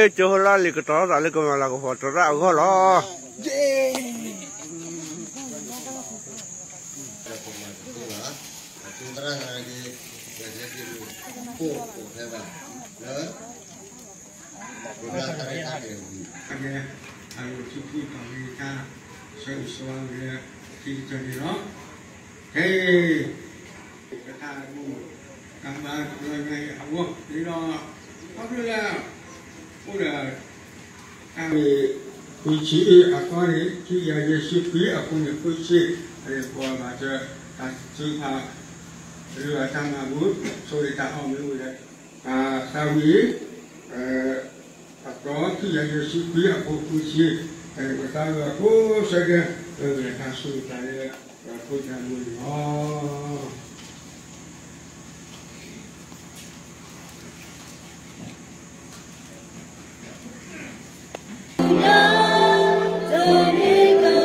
ကၠိဟိလၢလံာ်ကတီၤသးလၢကမၤလၤကပီၤသရၣ်အဂီၢ်လီၤ. အဃိသတးဒီး ပကစၢ်ယွၤအံၤ ပတၢ်အိၣ်ဖျဲၣ်ဘၣ်လၢခံကတၢၢ်န့ၣ်လီၤ. ခဲအံၤ ပတၢ်အိၣ် ကမၤလီၤညါအံၤအဂီၢ်န့ၣ်ဒီး ခီဖျိလၢ အိၣ်ဒီး တၢ်မ့ၢ် ဃုဆံအသီန့ၣ် ခံကယၤယဲၢ်ဆံခွံအပူၤန့ၣ် ဃုဆံ အလဲၤပှၤဘၣ်စၢၤ တၢ်ထုကဖၣ် လၢတၢ်မၤဘူၣ် ဆိၣ်ဂ့ၤတၢ်အီၣ်မ့ၢ်အိၣ်ဒီး ပသးဝံၣ် အသီ ခံကယၤယဲၢ်ဆံခွံအပူၤဃုဆံ ပသးဝံၣ်အဃိ ဆၢက့ၤ ပဝဲတၢ်ဆိၣ်ဂ့ၤတၢ်လၢ ပဖိတၢ်မုၢ်န့ၣ်လီၤ. အန့ၣ်ဒံ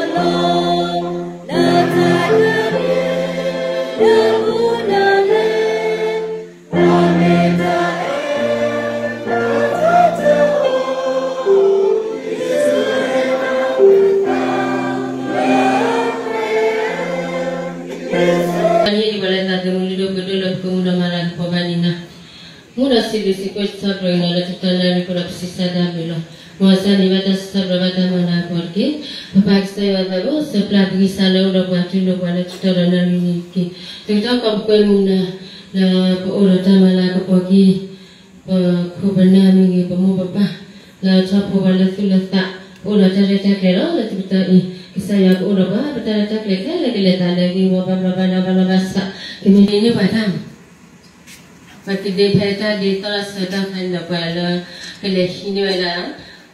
းပှၤလၢသးသမူလၢဒိၣ်ပှ့ၤဒိၣ်လၢပကမူဒီးမၤလၤကပီၤဘၣ်န့ၣ်လီၤ. မူဒီးစံးဘျုးစံးဖှိၣ်စံးထီၣ်ပတြၢၤက့ၤနီၤ လၢတတီၤလၢအရ့ဒိၣ်ဒီးပစံးဆၢတၢ်ဘျုးလီၤ. မ်ကစၢ်န့ၣ်ဘၣ်တၢ်စံးထီၣ်ပတြၢၤဘၣ်တၢ်မၤလၤကပီၤတက့ၢ်. ပပၢ်ကစၢ်ယွၤသးဘိ ဆၢပျၢ်ပဂံၢ်စၢ်လၢအိၣ်ဒီးပှၤတူၢ်လိာ်ပှၤလၢတတီၤဒီးနၣ်ရံၣ်န့ၣ်တက့ၢ်. တကတီၢ်ဃီပကွဲမုာ်နၤ လၢပအိၣ်ဒီးတၢ်မၤလၤကပီၤက့ၤ ပခိၣ်ပနၢ်မ့ၢ်ဂ့ၤ ပမိၢ်ပပၢ် လၢထီၣ်ဖိပှၤလၢသူၣ်လၢသး ပအိၣ်ဒီးတၢ်ရဲၣ်တၢ်ကျဲၤလီၤ. လၢတကတီၢ်အံၤ ကစၢ်ယွၤကအိၣ်ဒီးပှၤ ပတၢ်ရဲၣ်တၢ်ကျဲၤခဲလၢာ်ကလဲၤသးလၢအဂ့ၤဝီ ဘၣ်ဘျီဘၣ်ဒါဘၣ်လီၤဘၣ်ဆး ကမ့ၢ်န့ၢ်ပှၤတၢ်မၤ ပကဒ့ဖဲတၢ်ဒ့သီၣ်လီၤဆၢတၢ်ဖဲန့ၣ်ဒီး ပှၤလၢကလဲၤဟံးန့ၢ်ဝဲဒၣ်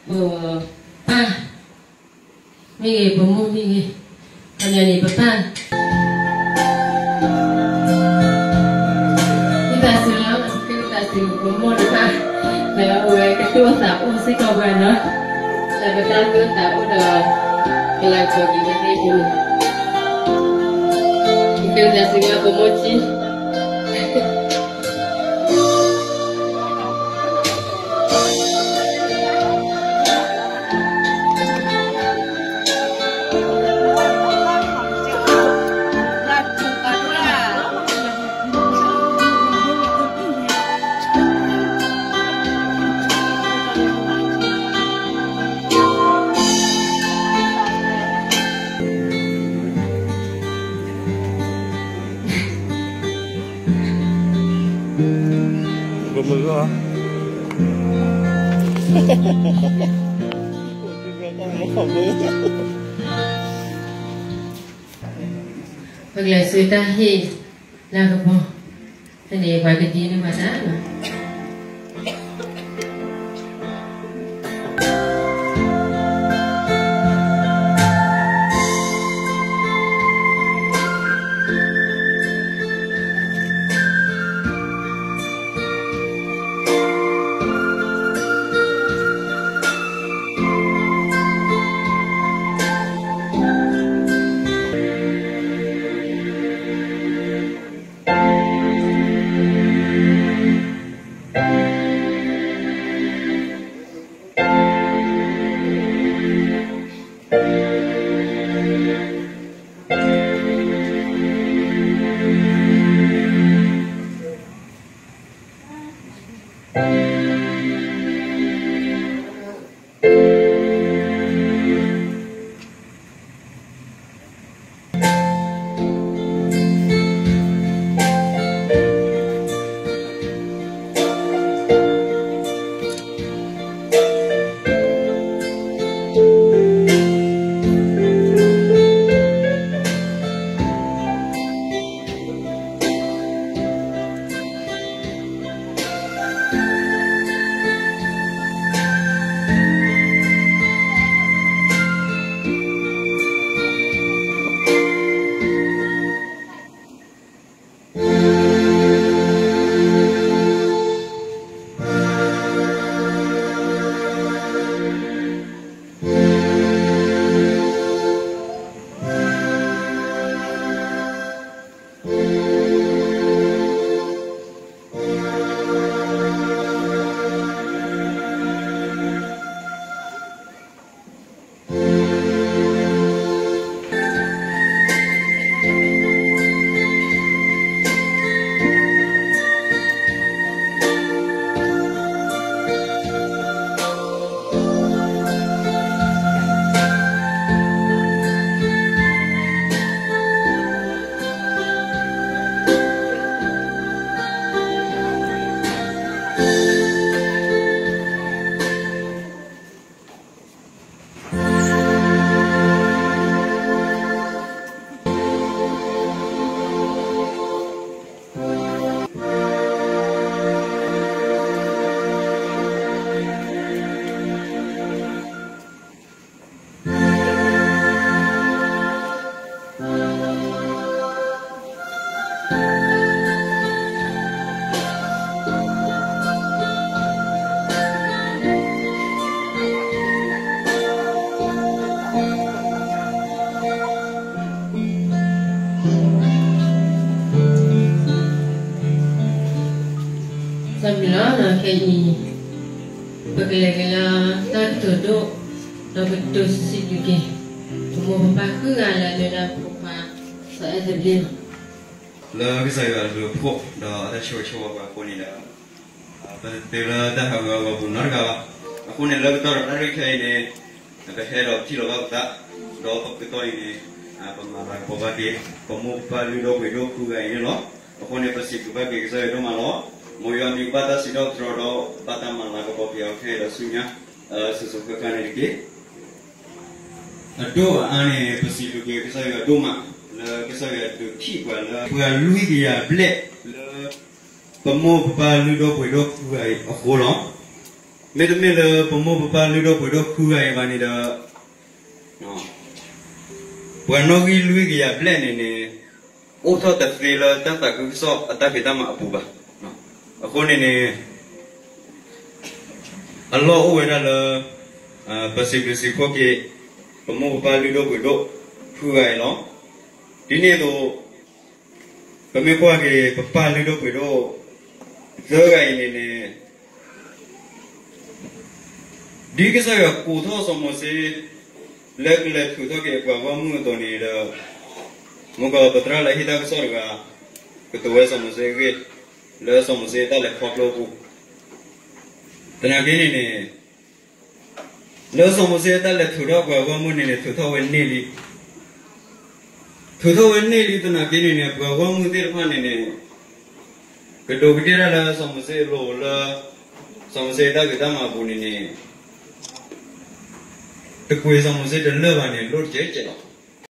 ပပၢ် မ့ၢ်ဂ့ၤ ပမိၢ်မ့ၢ်ဂ့ၤ ခီပညီန့ၣ် ပပၢ် မ့ၢ်ဘၣ်စၢၤလီၤ ပကသးစူၤ ပမိၢ်တဖၣ် လၢအဝဲကသူၣ်အိၣ်သးအိၣ်စ့ၢ်ကီးပှၤနီၤ လၢပတၢ်သူၣ်အိၣ်သးအိၣ်ဒီး ကလၤကပီၤက့ၤဝဲသ့ၣ်န့ၣ် ပကသးစူၤ ပမိၢ်ကံ ပမုၢ်ဂီၢ် ပကလဲၤဆူတၢ်ဟ့ၣ်လၤကပီၤ ဖဲန့ၣ်ပှၤကဒ့န့ၢ်ဘၣ်တၢ်လီၤ. အံၤ ပကလဲၤက့ၤလၢတၢ်ကတိၤဒိၣ်, ဒီးပကတိၤစံးဘျုးက့ၤ ပမိၢ်ပပၢ်ဃုဂၤလၢအမ့ၢ်ဝဲဒၣ်ဖိခွါစီၤအဲၣ်သဘျ့လီၤ. လၢကစၢ်ယွၤအဘျုးအဖှိၣ် ဒီးအတၢ်ဆိၣ်ဂ့ၤဆိၣ်ဝါပှၤအဃိန့ၣ်ဒီး ပတတုၤလၢတၢ်ဟးဂီၤအဂီၤပူၤနီတဂၤဘၣ်. အဃိန့ၣ် လၢကတီၢ်ဒီးတၢ်ရဲၣ်ခဲအံၤန့ၣ် ပဟဲဒီးထံၣ်လိာ်ဘၣ်ပသး, ဒီးပကတီၢ်အံၤန့ၣ် ပမၤလၤကပီၤဘၣ်က့ၤ ပမိၢ်ပပၢ်လုၢ်ဒိၣ်ပှ့ၤဒိၣ်ဃုဂၤအံၤန့ၣ်လီၤ. အဃိန့ၣ် ပစံးဘျုးဘၣ်က့ၤကစၢ်ယွၤဒိၣ်မးလီၤ. မ်ယွၤမံၤဘၣ်တၢ်စံးထီၣ်ပတြၢၤဒီး ဘၣ်တၢ်မၤလၤကပီၤက့ၤအီၤခဲအံၤဒီးဆူညါ စိၤစိၤဃၣ်ဃၣ်န့ၣ်တက့ၢ်. အဒိၣ်အအါန့ၣ် ပစံးဘျုးက့ၤကစၢ်ယွၤဒိၣ်မး လၢကစၢ်ယွၤဒုးထံၣ်ပှၤလၢ ပှၤလွံၢ်ကယၤဘျဲၣ်လၢ ပမိၢ်ပပၢ်လုၢ်ဒိၣ်ပှ့ၤဒိၣ်ဃုဂၤအံၤအဃိလီၤ. မ့တမ့ၢ်လၢပမိၢ်ပပၢ်လုၢ်ဒိၣ်ပှ့ၤဒိၣ်ဃုဂၤအံၤဘၣ်န့ၣ်ဒီး ပှၤနီၣ်ဂံၢ်လွံၢ်ကယၤဘျဲၣ်န့ၣ်န့ၣ် အိၣ်ထီၣ်တသ့လၢတၢ်သးခုကစီၣ်အတၢ်ဖံးတၢ်မၤအပူၤဘၣ်. အဃိန့ၣ်န့ၣ် အလီၢ်အိၣ်ဝဲဒၣ်လၢ ပစံးဘျုးစံးဖှိၣ်က့ၤ ပမိၢ်ပပၢ်လုၢ်ဒိၣ်ပှ့ၤဒိၣ်ဃုဂၤအံၤလီၤ. ဒ်န့ၣ်အသိး ပမ့ၢ်ကွၢ်က့ၤ ပပၢ်လုၢ်ဒိၣ်ပှ့ၤဒိၣ်သၢဂၤအံၤန့ၣ်န့ၣ် ဒ်ကစၢ်ယွၤကိးထီၣ်စီၤမိၤၡ့ လၢကလဲၤထုးထီၣ်က့ၤအပှၤဂီၢ်မုၢ်အသိးန့ၣ်ဒီး မ့ၢ်ကီးပသရၣ်လၢဟ့ၣ်တၢ်ကစီၣ်တဂၤ ကတိၤဝဲစီၤမိၤၡ့အဂ့ၢ် လၢစီၤမိၤၡ့အတၢ်လဲၤခီဖျိအပူၤ သနာ်က့န့ၣ်န့ၣ် လၢစီၤမိၤၡ့အတၢ်လဲၤထုးထီၣ်ပှၤဂီၢ်မုၢ်န့ၣ်န့ၣ် ထုးထီၣ်ဝဲန့ၢ်လံ ထုးထီၣ်ဝဲန့ၢ်လံသနာ်က့န့ၣ်န့ၣ် ပှၤဂီၢ်မုၢ်သ့ၣ်တဖၣ်န့ၣ်န့ၣ် ကဒိးကတ့ၢ်တၢ်လၢစီၤမိၤၡ့အလိၤလၢ စီၤမိၤၡ့အတၢ်ဖံးတၢ်မၤအပူၤန့ၣ်န့ၣ် တကွံာ်စီၤမိၤၡ့တလၢာ်ဘၣ်န့ၣ် လိၣ်တကဲးကဲးလီၤ.